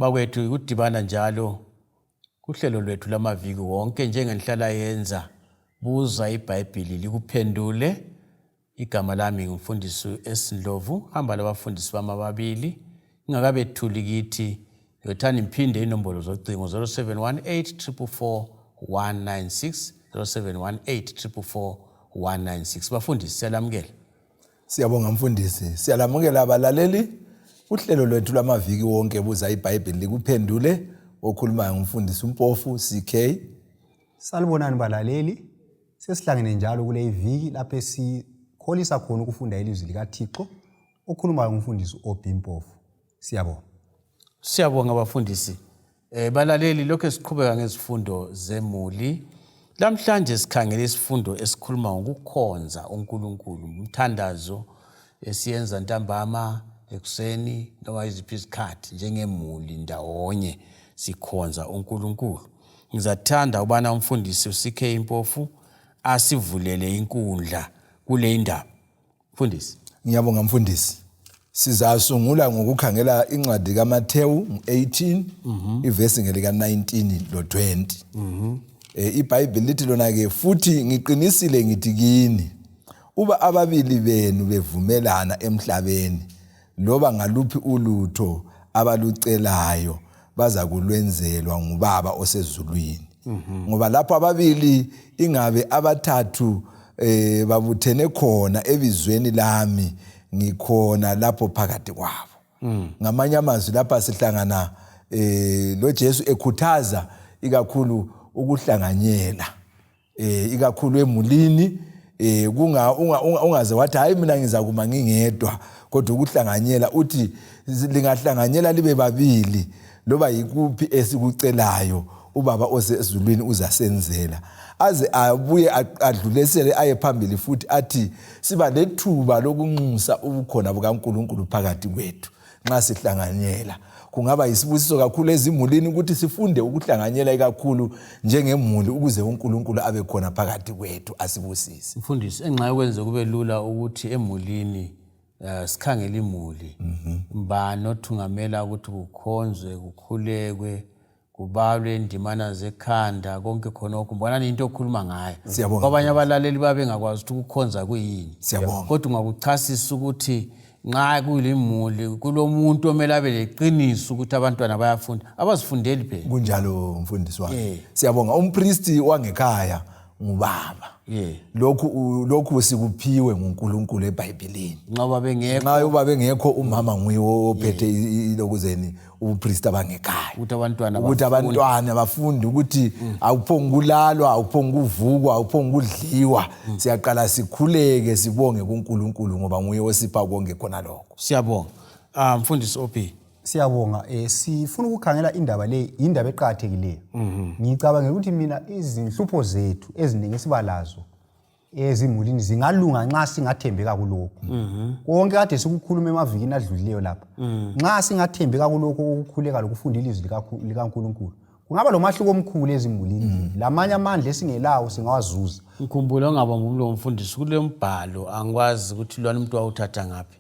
Bakwethu kudibana njalo kuhlelo lwethu lamaviki wonke njengenhlala yenza buza iBhayibhili likuphendule. Igama lami ngumfundisi S Ndlovu, hamba labafundisi bami ababili. Ngingakabethuli kithi, yothani ngiphinde inombolo zocingo 0718 444 196 0718 444 196. Bafundisi siyalamukela. Siyabonga mfundisi. Siyalamukela abalaleli uhlelo lwethu lwamaviki wonke buza iBhayibheli likuphendule okhulumayo ngumfundisi uMpofu CK. Salibonani balaleli. Sesihlangene njalo kule iviki lapho esikholisa khona ukufunda ilizwi likaThixo okhulumayo ngumfundisi OB Mpofu. Siyabonga. Siyabonga bafundisi. Eh balaleli lokho siqhubeka ngezifundo zemuli. Lamhlanje sikhangele isifundo esikhuluma ngokukhonza uNkulunkulu, umthandazo esiyenza ntambama, ekuseni noma iziphi izikhathi njengemuli ndawonye sikhonza uNkulunkulu. Ngizathanda ubana umfundisi uCK Mpofu asivulele inkundla kule indaba. Mfundisi. Ngiyabonga mfundisi. Sizasungula ngokukhangela incwadi kaMathewu 18 ivesi ngelika 19 lo 20. IBhayibheli lithi lona ke futhi ngiqinisile ngithi kini uba ababili benu bevumelana emhlabeni loba ngaluphi ulutho abalucelayo bazakulwenzelwa ngubaba osezulwini. Ngoba lapho ababili ingabe abathathu babuthene khona ebizweni lami ngikhona lapho phakathi kwabo. Ngamanye amazwi lapha sihlangana lo Jesu ekhuthaza ikakhulu ukuhlanganyela ikakhulu emulini kunga ungaze wathi hayi mina ngizakuma ngingedwa kodwa ukuhlanganyela uthi lingahlanganyela libe babili loba yikuphi esikucelayo ubaba osezulwini uzasenzela aze abuye adlulesele aye phambili futhi athi siba lethuba lokunxusa ubukhona bukaNkulunkulu phakathi kwethu nxa sihlanganyela kungaba yisibusiso kakhulu ezimulini ukuthi sifunde ukuhlanganyela ikakhulu njengemuli ukuze uNkulunkulu abe khona phakathi kwethu asibusise. Mfundisi, enxa yokwenza kube lula ukuthi emulini sikhangele imuli mbani othungamela ukuthi kukhonzwe kukhulekwe kubalwe indimana zekhanda konke khonokho mbonani into okhuluma ngayo Siyabonga. Kwabanye abalaleli babengakwazi ukuthi ukukhonza kuyini. Siyabonga. Kodwa ungakuchasisa ukuthi nxa kulimuli kulomuntu omele abe leqiniso ukuthi abantwana bayafunda abazifundeli phela. Kunjalo mfundisi wami. Siyabonga. Umpristi wangekhaya ngubaba. Lokhu sikuphiwe nguNkulunkulu eBhayibhelini. Nxa babengekho nxa ubaba engekho umama nguye ophethe ilokuzeni ubupristi abangekhaya ukuthi abantwana ukuthi abantwana bafunde ukuthi awuphongi kulalwa awuphongi kuvukwa awuphongi kudliwa siyaqala sikhuleke sibonge kuNkulunkulu ngoba nguye osipha konke khona lokho. Siyabonga. Mfundisi OP. Siyabonga. Sifuna ukukhangela indaba le, indaba eqakathekileyo. Ngicabangela ukuthi mina izinhlupho zethu eziningi esibalazo ezimulini zingalunga nxa singathembeka kulokhu. Konke kade sikukhuluma emavikini adlulileyo lapha. Nxa singathembeka kulokhu ukukhuleka lokufunda ilizwi likaNkulunkulu, kungaba lomahluko omkhulu ezimulini. Lamanye amandla esingelawo singawazuza. Ngikhumbula ungabamba umlomo mfundisi kule mbhalo angikwazi ukuthi lwana umuntu wawuthatha ngaphi.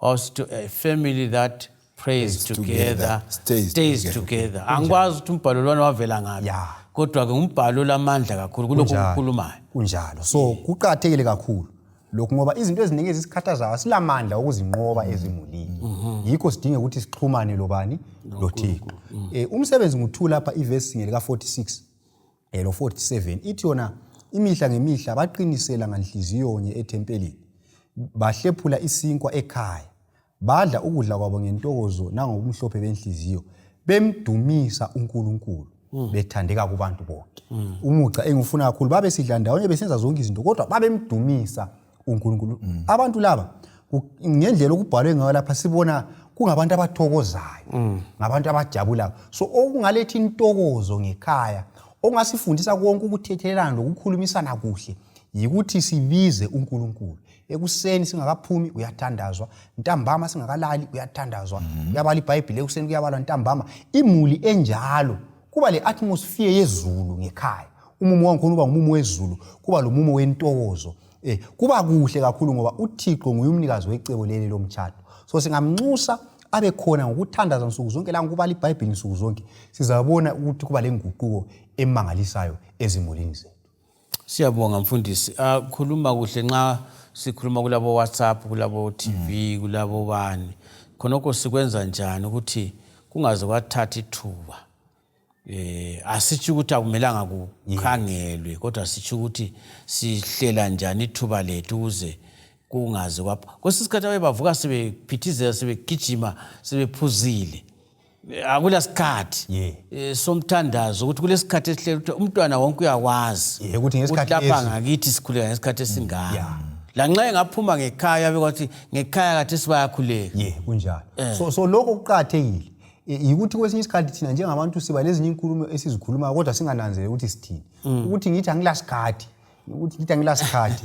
Wawusithi a family that prays together stays together. Together. Angikwazi ukuthi umbhalo lwana wavela ngaphi. Kodwa ke umbhalo lamandla kakhulu kulokhu okukhulumayo. Kunjalo. So kuqakathekile kakhulu lokhu ngoba izinto eziningi ezisikhathazayo asilamandla okuzinqoba ezimulini. Yikho sidinge ukuthi sixhumane lobani loThixo. Umsebenzi ngu2 lapha ivesi ngelika 46 lo 47 ithi yona imihla ngemihla baqinisela nganhliziyonye ethempelini bahlephula isinkwa ekhaya badla ukudla kwabo ngentokozo nangobumhlophe benhliziyo bemdumisa uNkulunkulu bethandeka kubantu bonke. Umuca engifuna kakhulu babesidla ndawonye besenza zonke izinto kodwa babemdumisa uNkulunkulu. Abantu laba ngendlela okubhalwe ngayo lapha sibona kungabantu abathokozayo, ngabantu abajabulayo. So okungaletha intokozo ngekhaya okungasifundisa konke ukuthethelelana lokukhulumisana kuhle yikuthi sibize uNkulunkulu. Ekuseni singakaphumi kuyathandazwa, ntambama singakalali kuyathandazwa, kuyabala iBhayibhili ekuseni kuyabalwa ntambama. Imuli enjalo kuba le atmosphere yezulu ngekhaya. Umumo wangikhona uba ngumumo wezulu, kuba lomumo wentokozo. Kuba kuhle kakhulu ngoba uThixo nguye umnikazi wecebo leli lomtshado. So singamnxusa Abe khona ngokuthandaza nsuku zonke langokubala iBhayibheli nsuku zonke, sizabona ukuthi kuba lenguquko emangalisayo ezimulini zethu. Siyabonga mfundisi. Khuluma kuhle nxa sikhuluma kulabo WhatsApp, kulabo TV, kulabo bani. Khonokho sikwenza njani ukuthi kungaze kwathatha ithuba? Asitsho ukuthi akumelanga kukhangelwe, kodwa sitsho ukuthi sihlela njani ithuba lethu ukuze kungaze kwapha. Kwesinye isikhathi abaye bavuka sebephithizela, sebegijima, sebephuzile. Akula sikhathi somthandazo ukuthi kulesikhathi esihlele ukuthi umntwana wonke uyakwazi ukuthi ngesikhathi lapha ngakithi sikhuleka ngesikhathi esingaka. Lanxa engaphuma ngekhaya bekwathi ngekhaya kathi sibayakhuleka. Ye, kunjalo. So lokho kuqakathekile. Yikuthi kwesinye isikhathi thina njengabantu siba lezinye inkulumo esizikhulumayo kodwa singananzeleli ukuthi sithini. Ukuthi ngithi angilasikhathi, ukuthi ngithi angilasikhathi.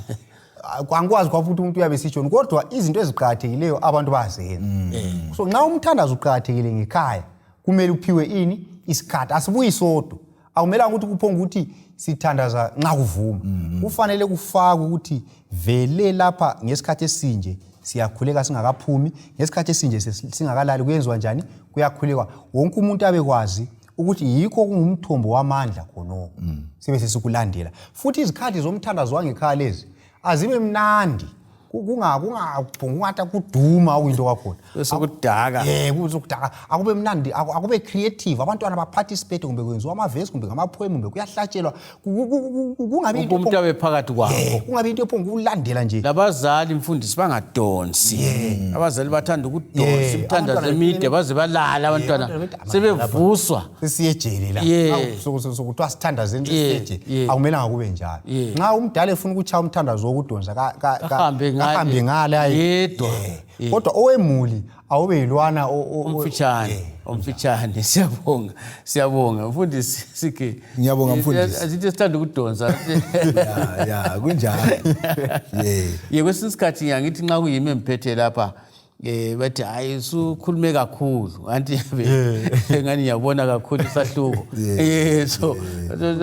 Angikwazi kwapho ukuthi umuntu uyabe esitshoni, kodwa izinto eziqakathekileyo abantu bayazenza. So nxa umthandazo uqakathekile ngekhaya, kumele uphiwe ini? Isikhathi. Asibuyi sodwa. Akumelanga ukuthi kuphonge ukuthi sithandaza nxa kuvuma. Kufanele kufakwe ukuthi vele lapha ngesikhathi esinje siyakhuleka singakaphumi, ngesikhathi esinje singakalali kuyenziwa njani? Kuyakhulekwa. Wonke umuntu abekwazi ukuthi yikho kungumthombo wamandla khonokho. Sibe sesikulandela. Futhi izikhathi zomthandazo wangekhaya lezi azibe mnandi. Kungathi kuduma okuyinto kwakhona. Sokudaka. Kusokudaka. Akube mnandi, akube creative, abantwana baparticipate, kumbe kwenziwa amavesi, kumbe ngamapoem, kumbe kuyahlatshelwa. Kungabi into umuntu abe phakathi kwakho. Kungabi into ephonga ukulandela nje. Labazali mfundisi bangadonsi. Abazali bathanda ukudonsa imithandazo emide baze balala abantwana sebevuswa. Sesiyejele la. Sokuthiwa sithandazeni sesiyejele. Akumelanga kube njalo. Nxa umdala efuna ukuchaya umthandazo wokudonsa ahambe ngale yedwa. Kodwa owemuli awube yilwana omfitshane. Siyabonga, siyabonga mfundisi Sike. Ngiyabonga mfundisi. Asithi sithanda ukudonsa. Ya, kunjalo. Ye, kwesinye isikhathi ngiyangithi nxa kuyimi emphethe lapha bathi hayi usukhulume kakhulu, anti ngani ngiyabona kakhulu isahluko. So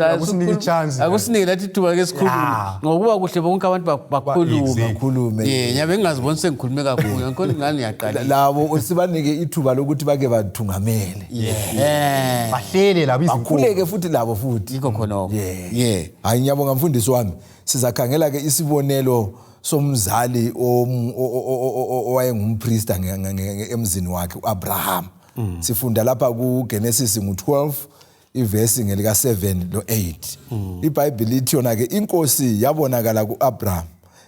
akusinike chance. Akusinike lathi ithuba ke sikhulume. Ngokuba kuhle bonke abantu bakhulume. Ngiyabe ngingaziboni sengikhulume kakhulu, ngikhona ngani ngiyaqala. Labo sibanike ithuba lokuthi bake bathungamele. Bahlele labo izinkulumo. Bakhuleke futhi labo futhi. Yikho khonokho. Hayi ngiyabonga mfundisi wami. Sizakhangela ke isibonelo somzali owayengumpriesta emzini wakhe uAbraham. Sifunda lapha kuGenesis ngo12 ivesi ngelika 7 lo 8. iBhayibheli lithi yona ke inkosi yabonakala kuAbraham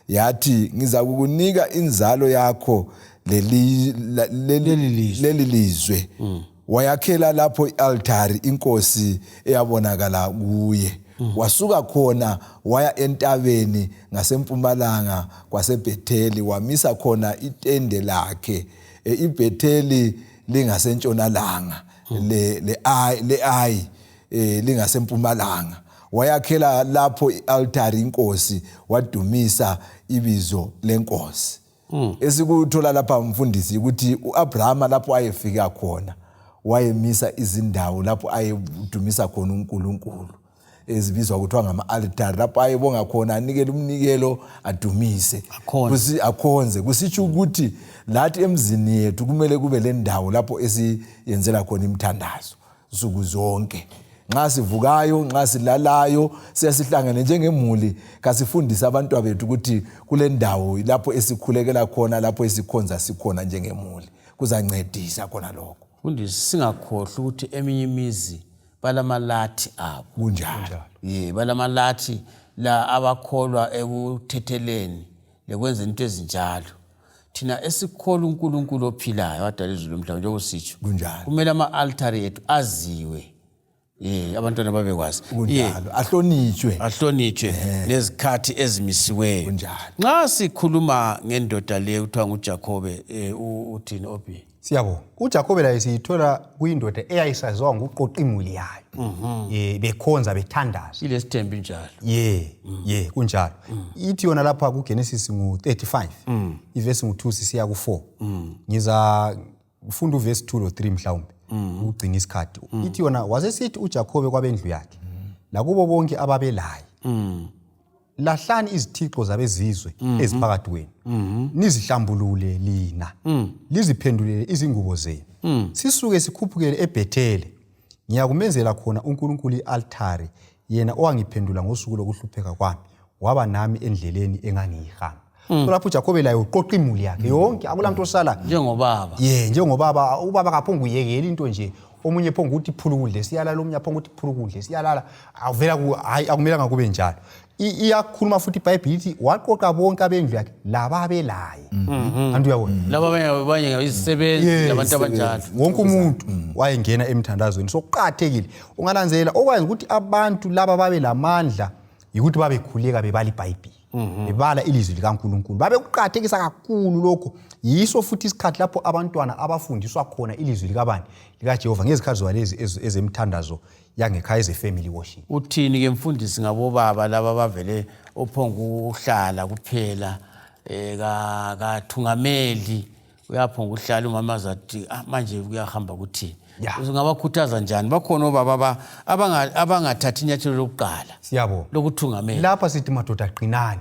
yathi ngiza kukunika inzalo yakho leli lizwe. Wayakhela lapho ialtari inkosi eyabonakala kuye. Wasuka khona waya entabeni ngasempumalanga kwaseBhetheli, wamisa khona itende lakhe. iBhetheli lingasentshonalanga, le-Ai lingasempumalanga. Wayakhela lapho ialtari inkosi, wadumisa ibizo lenkosi. Esikuthola lapha mfundisi ukuthi uAbraham lapho ayefika khona wayemisa izindawo lapho ayedumisa khona uNkulunkulu, ezibizwa kuthiwa ngama-altari, lapho ayebonga khona, anikele umnikelo, adumise, akhonze. Kusitsho ukuthi lathi emzini yethu kumele kube le ndawo lapho esiyenzela khona imithandazo nsuku zonke. Nxa sivukayo, nxa silalayo, siyasihlangane njengemuli, kasifundise abantwa bethu ukuthi kule ndawo lapho esikhulekela khona, lapho esikhonza sikhona njengemuli. Kuzancedisa khona lokho. Mfundisi, singakhohlwa ukuthi eminye imizi balamalathi abo. Kunjalo. Balamalathi la abakholwa ekuthetheleni lekwenzeni into ezinjalo. Thina esikholwa uNkulunkulu ophilayo wadala izulu lomhlaba njengoba usitsho. Kunjalo. Kumele ama-altari ethu aziwe. Abantwana babekwazi. Kunjalo. Ahlonitshwe. Ahlonitshwe lezikhathi ezimisiweyo. Kunjalo. Nxa sikhuluma ngendoda le kuthiwa nguJakobe, uthini Obi? Siyabonga. uJakobe laye siyithola kuyindoda eyayisaziwa ngokuqoqa imuli yayo. Bekhonza bethandaza. Ilesithembu njalo. Kunjalo. Ithi yona lapha kuGenesis ngu-35. Ivesi ngu-2 sisiya ku-4. Ngiza ufunda uvesi 2 lo 3 mhlawumbe ukugcina isikhathi. Ithi yona wasesithi uJakobe kwabendlu yakhe lakubo bonke ababelaye. Lahlani izithixo zabezizwe eziphakathi kwenu, nizihlambulule lina, liziphendulele izingubo zenu. Sisuke sikhuphukele eBhethele, ngiyakumenzela khona uNkulunkulu i-altare, yena owangiphendula ngosuku lokuhlupheka kwami, waba nami endleleni engangiyihamba. So lapho uJakobe laye uqoqa imuli yakhe yonke, akula muntu osala Njengobaba. Ye, njengobaba. Ubaba kaphonga uyekela into nje, omunye phonga ukuthi phulukundle siyalala, omunye aphonga ukuthi phulukundle siyalala, awuvela hayi, akumelanga kube njalo. Iyakhuluma futhi iBhayibhili ithi waqoqa bonke abendlu yakhe lababelaye. Anti uyabona? Laba abanye izisebenzi labantu abanjalo. Wonke umuntu wayengena emthandazweni. So kuqakathekile, ungananzelela, okwazi ukuthi abantu laba babe lamandla yikuthi babekhuleka, bebala iBhayibhili, bebala ilizwi likaNkulunkulu, babekuqakathekisa kakhulu lokho. Yiso futhi isikhathi lapho abantwana abafundiswa khona ilizwi likabani? LikaJehova, ngezikhathi zalezi ezemthandazo yangekhaya, eze-family worship. Uthini ke mfundisi ngabobaba laba bavele ophonga ukuhlala kuphela, kathungameli, uyaphonga ukuhlala, umama azathi, ah, manje kuyahamba kuthini? Ungabakhuthaza njani? Bakhona obaba abangathathi inyathelo lokuqala Siyabonga. lokuthungamela. Lapha sithi madoda qinani.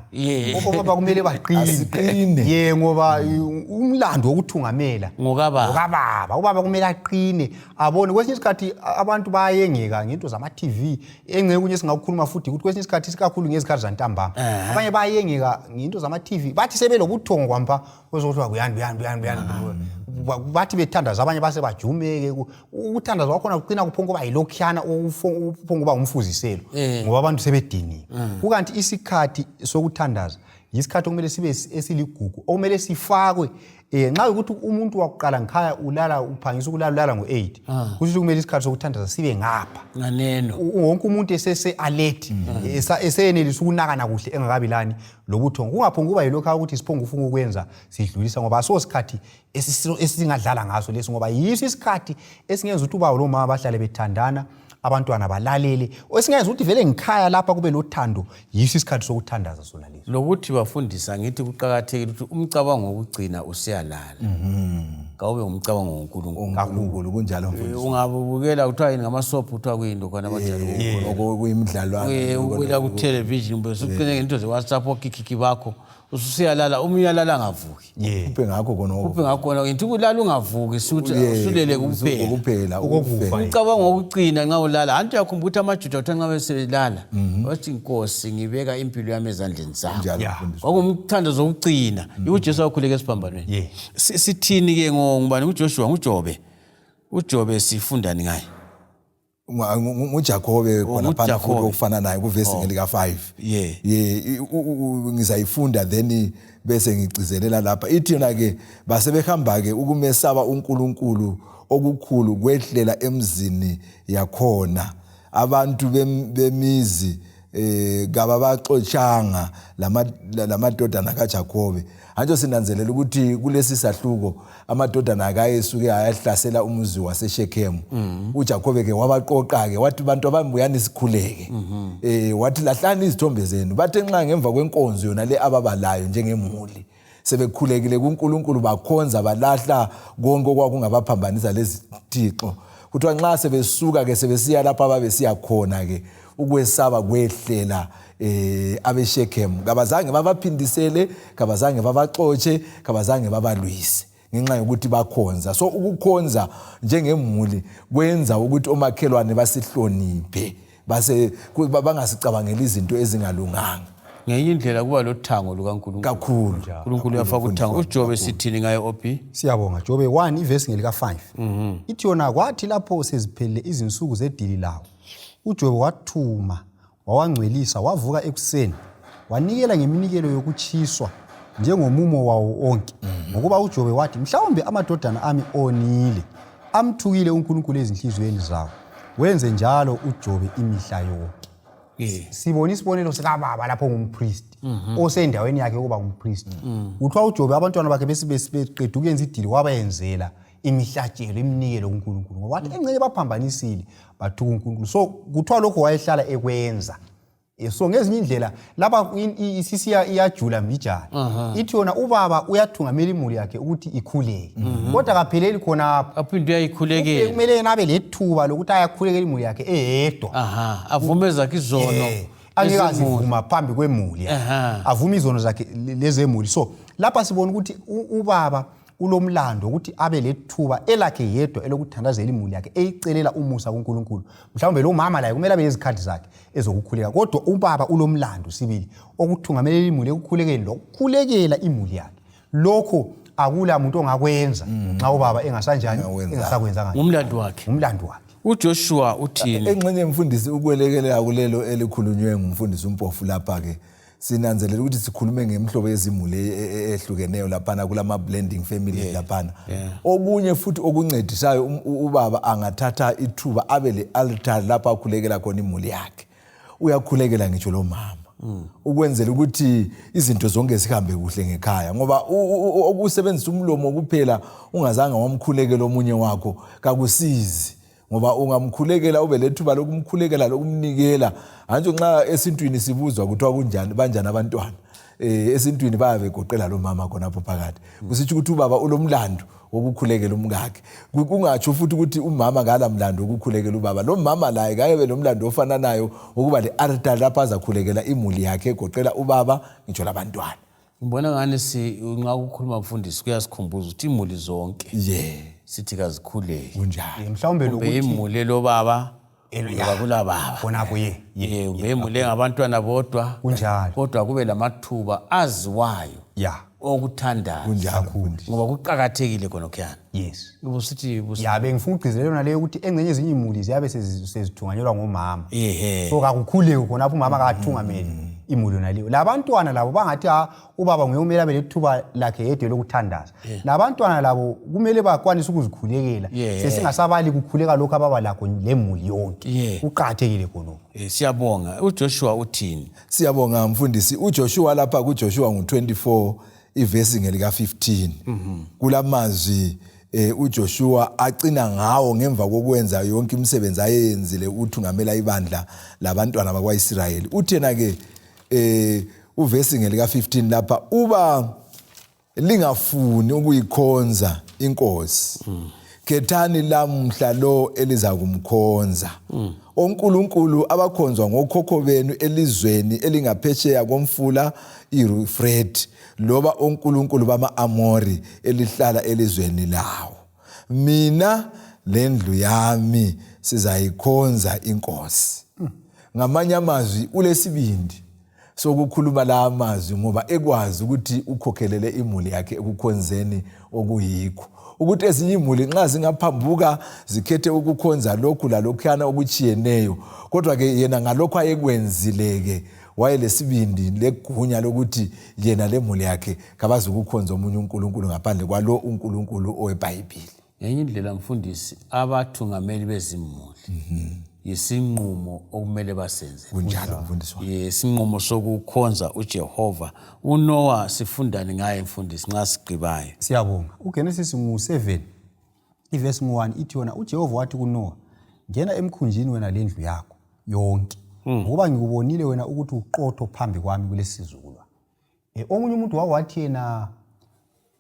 Obaba kumele baqine. Asiqine. Ye, ngoba umlando wokuthungamela Ngokababa. Ngokababa. Ubaba kumele aqine, abone. Kwesinye isikhathi abantu bayayengeka ngento zama-TV. Engxe kunye singakukhuluma futhi ukuthi kwesinye isikhathi, isikakhulu ngezikhathi zantambama, abanye bayayengeka ngento zama-TV, bathi sebelobuthongo kwampa kuzokuthiwa kuyani kuyani kuyani kuyani. Bathi bethandaza abanye base bajumeke. Ukuthandaza kwakhona kucina kuphonga kuba yilokhuyana, kuphonga kuba ngumfuziselo, ngoba abantu sebediniwe. Kukanti isikhathi sokuthandaza yisikhathi okumele sibe esiligugu, okumele sifakwe. Nxa ukuthi umuntu wakuqala ngikhaya ulala, uphangisa ukulala, ulala ngo-8, kusho ukuthi kumele isikhathi sokuthandaza sibe ngapha nganeno wonke umuntu esese-alert, eseyenelisa ukunakana kuhle, engakabi lani lobuthongo. Kungaphonga kuba yilokhu ukuthi siphonga ufuna ukwenza sidlulisa, ngoba aso sikhathi esingadlala ngaso lesi, ngoba yiso isikhathi esingenza ukuthi ubaba lomama bahlale bethandana, abantwana balalele, esingenza ukuthi vele ngikhaya lapha kube lothando. Yiso isikhathi sokuthandaza sona leso. Lokuthi bafundisa ngithi kuqakathekile ukuthi umcabango wokugcina usiyalala kawube ngumcabango woNkulunkulu. UNkulunkulu, kunjalo mfundisi. Ungabukela kuthiwa yini, ngamasoap, kuthiwa kuyinto khona abajayele Okuyimidlalwana. Ubukela ku-television, kumbe usuqine ngento ze-WhatsApp, okikhikhi bakho, ususiyalala, uma uyalala angavuki. Uphe ngakho khona. Uphe ngakhona ngithi ukulala ungavuki suthi usulele kuphela. Kuphela. Okokufa. Umcabango wokugcina nxa ulala, anti uyakhumbula ukuthi amaJuda kuthiwa nxa besebelala wathi, "Nkosi, ngibeka impilo yami ezandleni zakho." Njalo mfundisi. Kwakungumthandazo wokugcina, uJesu wakhuleka esiphambanweni. Sithini-ke ngubani, nguJoshua, nguJobe? UJobe sifundani ngaye? NguJakobe khona phana. NguJakobe. Futhi okufana naye kuvesi ngelika 5. Ye, ngizayifunda then bese ngigcizelela lapha. Ithi yona ke, basebehamba ke, ukumesaba uNkulunkulu okukhulu kwehlela emzini yakhona, abantu bemizi kababaxotshanga lamadodana kaJakobe. Antsho sinanzelela ukuthi kulesi sahluko amadodana akayesuke ayahlasela umuzi waseShekhemu. UJakobe ke wabaqoqa ke, wathi, "Bantu abambuyani sikhuleke." Wathi, "Lahlani izithombe zenu." Bathe nxa ngemva kwenkonzo yona le ababalayo njengemuli, sebekhulekile kuNkulunkulu, bakhonza, balahla konke okwakungabaphambanisa lezithixo, kuthiwa nxa sebesuka ke sebesiya lapho ababesiya khona ke, ukwesaba kwehlela abeShekem. Kabazange babaphindisele, kabazange babaxotshe, kabazange babalwise, ngenxa yokuthi bakhonza. So ukukhonza njengemuli kwenza ukuthi omakhelwane basihloniphe, base bangasicabangeli izinto ezingalunganga. Ngenye indlela kuba lothango lukaNkulunkulu. Kakhulu. UNkulunkulu uyafaka uthango. UJobe sithini ngaye, obi? Siyabonga. Jobe 1, ivesi ngelika-5, ithi yona, kwathi lapho seziphelile izinsuku zedili lawo, uJobe wathuma wawangcwelisa, wavuka ekuseni, wanikela ngeminikelo yokutshiswa njengomumo wawo onke, ngokuba uJobe wathi, mhlawumbe amadodana ami onile, amthukile uNkulunkulu ezinhliziyweni zawo. Wenze njalo uJobe imihla yonke. Sibona isibonelo sikababa lapho ngumpristi osendaweni yakhe yokuba ngumpristi. Kuthiwa uJobe abantwana bakhe beqeda ukuyenza idili, wabayenzela imihlatshelo, iminikelo kuNkulunkulu, ngoba wathi engxenye baphambanisile, bathuka uNkulunkulu. So kuthiwa lokho wayehlala ekwenza. So ngezinye indlela lapha isisiya iyajula mbijana. Ithi yona ubaba uyathungamela imuli yakhe ukuthi ikhuleke, kodwa kapheleli khonapho. Aphinde uyayikhulekela. Kumele yena abe lethuba lokuthi ayakhulekela imuli yakhe eyedwa. Aha, avume zakhe izono. Angeke azivuma phambi kwemuli avume izono zakhe lezemuli. So lapha sibona ukuthi ubaba ulomlando ukuthi abe lethuba elakhe yedwa elokuthandazela imuli yakhe, eyicelela umusa kuNkulunkulu. Mhlawumbe lo mama laye kumele abe lezikhathi zakhe ezokukhuleka, kodwa ubaba ulomlando sibili okuthungamelela imuli ekukhulekeni lokukhulekela imuli yakhe. Lokho akula muntu ongakwenza nxa ubaba engasanjani, engasakwenzanga. Ngumlando wakhe, ngumlando wakhe. UJoshua uthini? Engxenye mfundisi, ukwelekelela kulelo elikhulunywe ngumfundisi uMpofu lapha-ke, sinanzelela ukuthi sikhulume ngemihlobo yezimuli ehlukeneyo laphana, kulama-blending families laphana. Okunye futhi okuncedisayo, ubaba angathatha ithuba abe le-altar lapho akhulekela khona imuli yakhe, uyakhulekela ngitsho lo mama, ukwenzela ukuthi izinto zonke zihambe kuhle ngekhaya, ngoba ukusebenzisa umlomo kuphela ungazange wamkhulekela omunye wakho kakusizi, ngoba ungamkhulekela ube lethuba lokumkhulekela lokumnikela. Antsho nxa esintwini sibuzwa kuthiwa kunjani, banjani abantwana, esintwini bayabe begoqela lo mama khonapho phakathi, kusitsho ukuthi ubaba ulomlando wokukhulekela umkakhe. Kungatsho futhi ukuthi umama kala mlando wokukhulekela ubaba. Lo mama laye kayebe lomlando ofananayo wokuba le-altar lapho azakhulekela imuli yakhe egoqela ubaba ngitsho labantwana. Ngibona ngani si nxa kukhuluma mfundisi kuyasikhumbuza ukuthi imuli zonke sithi kazikhuleke. Kunjalo. Mhlawumbe kumbe lokuthi imuli elobaba loba kulababa khonapho ye. Kumbe imuli engabantwana bodwa. Kunjalo. Kodwa kube lamathuba aziwayo okuthandayo. Kunjalo mfundisi. Ngoba kuqakathekile khonokhuyana. Ubusithi Ya, bengifuna ukugcizelela yona leyo ukuthi engxenye ezinye imuli ziyabe sezithunganyelwa ngomama. So kakukhuleki khonapho, umama kathungameli imuli yona leyo. Labantwana labo bangathi ha ubaba nguye kumele abe lethuba lakhe yedwa lokuthandaza. Labantwana labo kumele bakwanise ukuzikhulekela. Sesingasabali kukhuleka lokhu ababa lakho lemuli yonke. Kuqakathekile khonokho. Siyabonga. UJoshua uthini? Siyabonga mfundisi. UJoshua lapha, kuJoshua ngu-24 ivesi ngelika-15, kulamazwi uJoshua acina ngawo ngemva kokwenza yonke imisebenzi ayeyenzile uthungamela ibandla labantwana bakwaIsrayeli. Uthena ke uvesi ngelika-15 lapha, uba lingafuni ukuyikhonza inkosi, khethani lamhla lo eliza kumkhonza, onkulunkulu abakhonzwa ngokhokho benu elizweni elingaphesheya komfula iYufrathe, loba onkulunkulu bama-Amori elihlala elizweni lawo. Mina lendlu yami sizayikhonza inkosi. Ngamanye amazwi, ulesibindi sokukhuluma la amazwi ngoba ekwazi ukuthi ukhokhelele imuli yakhe ekukhonzeni okuyikho, ukuthi ezinye imuli nxa zingaphambuka zikhethe ukukhonza lokhu lalokhuyana okutshiyeneyo, kodwa-ke yena ngalokhu ayekwenzile-ke wayelesibindi legunya lokuthi yena lemuli yakhe kabazukukhonza omunye unkulunkulu ngaphandle kwalo uNkulunkulu oweBhayibhili. Ngenye indlela mfundisi, abathungameli bezimuli yisinqumo okumele basenze. Kunjalo mfundisi wami. Isinqumo sokukhonza uJehova. UNoah sifundani ngaye mfundisi nxa sigqibayo? Siyabonga. UGenesis ngu-7 ivesi ngu-1 ithi yona, uJehova wathi kuNoah, ngena emkhunjini wena lendlu yakho yonke, ngoba ngikubonile wena ukuthi uqotho phambi kwami kulesi sizukulwane. Omunye umuntu wawathi yena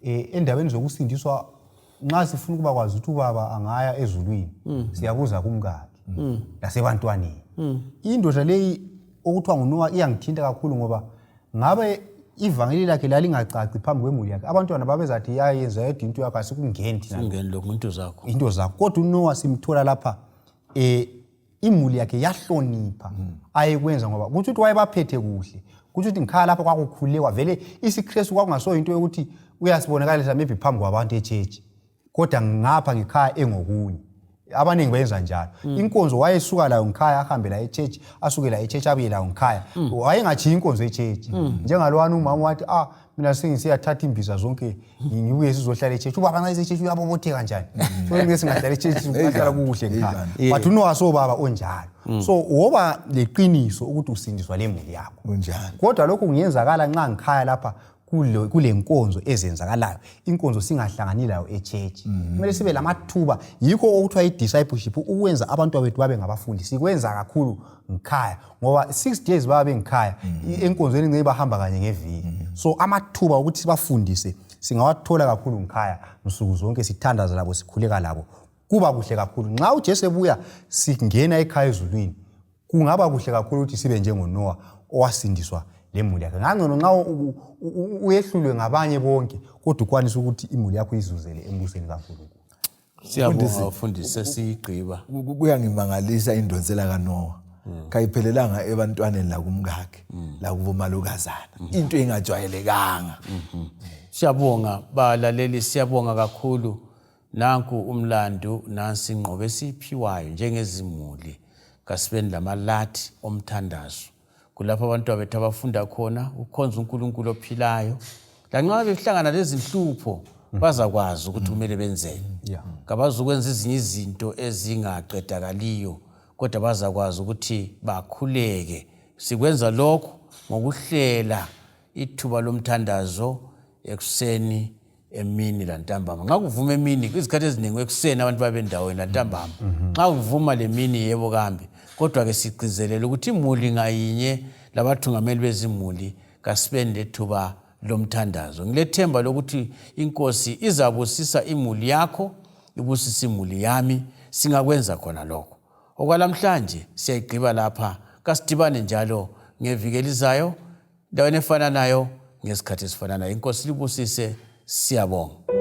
endaweni zokusindiswa, nxa sifuna ukuba kwazi ukuthi ubaba angaya ezulwini, siyabuza kumkakhe lasebantwaneni. Indoda leyi okuthiwa nguNoah iyangithinta kakhulu, ngoba ngabe ivangeli lakhe lalingacaci phambi kwemuli yakhe, abantwana babezathi yayenza yedwa into yakho, asikungeni thina. Ungeni lokhu, into zakho. Into zakho. Kodwa uNoah simthola lapha imuli yakhe yahlonipha ayekwenza, ngoba kuthi ukuthi wayebaphethe kuhle, kuthi ukuthi ngikhaya lapho kwakukhulekwa vele isiKristu, kwakungasoyo into yokuthi uyasibonakalisa maybe phambi kwabantu echechi, kodwa ngapha ngekhaya engokunye. Abaningi benza njalo. Inkonzo wayesuka layo ngikhaya ahambe layo echechi, asuke layo echechi abuye layo ngikhaya. Wayengatshiyi inkonzo echechi, njengalwana umama wathi, ah, mina sengisiyathatha imbiza zonke, ngibuye sizohlala echechi. Ubaba nxa esechechi uyabobotheka njani? So ngeke singahlala echechi, singahlala kuhle ngikhaya. But uNoah sobaba onjalo. So woba leqiniso ukuthi usindiswa lemuli yakho. Kunjalo. Kodwa lokhu kungenzakala nxa ngikhaya lapha kule nkonzo ezenzakalayo, inkonzo singahlangani layo echechi. Kumele sibe lamathuba, yikho okuthiwa i-discipleship, ukwenza abantu bethu babe ngabafundi. Sikwenza kakhulu ngikhaya, ngoba 6 days babe ngikhaya, enkonzweni ngeke bahamba kanye ngeviki. So amathuba okuthi sibafundise singawathola kakhulu ngikhaya, nsuku zonke sithandaza labo, sikhuleka labo, kuba kuhle kakhulu. Nxa uJesu ebuya singena ekhaya ezulwini. Kungaba kuhle kakhulu ukuthi sibe njengoNowa owasindiswa lemuli yakhe. Ngangcono nxa uyehlulwe ngabanye bonke kodwa ukwanisa ukuthi imuli yakho izuzele embusweni kaNkulunkulu. Siyabonga mfundisi, sesiyigqiba. Kuyangimangalisa indonsela kaNowa. Kayiphelelanga ebantwaneni lakumkakhe lakubomalukazana. Into engajwayelekanga. Siyabonga balaleli, siyabonga kakhulu. Nanku umlandu, nansi ingqobe esiyiphiwayo njengezimuli. Kasibeni lamalathi omthandazo. Kulapho abantu bethu abafunda khona ukukhonza uNkulunkulu ophilayo. Lanxa behlangana lezinhlupho bazakwazi ukuthi kumele benzeni. Kabazukwenza ezinye izinto ezingaqedakaliyo, kodwa bazakwazi ukuthi bakhuleke. Sikwenza lokhu ngokuhlela ithuba lomthandazo ekuseni, emini lantambama. Nxa kuvuma emini, izikhathi eziningi ekuseni abantu babe endaweni, lantambama nxa kuvuma lemini, yebo kambe. Kodwa-ke sigcizelela ukuthi imuli ngayinye labathungameli bezimuli kasibeni lethuba lomthandazo. Ngilethemba lokuthi iNkosi izabusisa imuli yakho, ibusise imuli yami. Singakwenza khona lokho. Okwalamhlanje siyayigqiba lapha. Kasidibane njalo ngeviki elizayo, endaweni efananayo, ngesikhathi esifananayo. INkosi libusise. Siyabonga.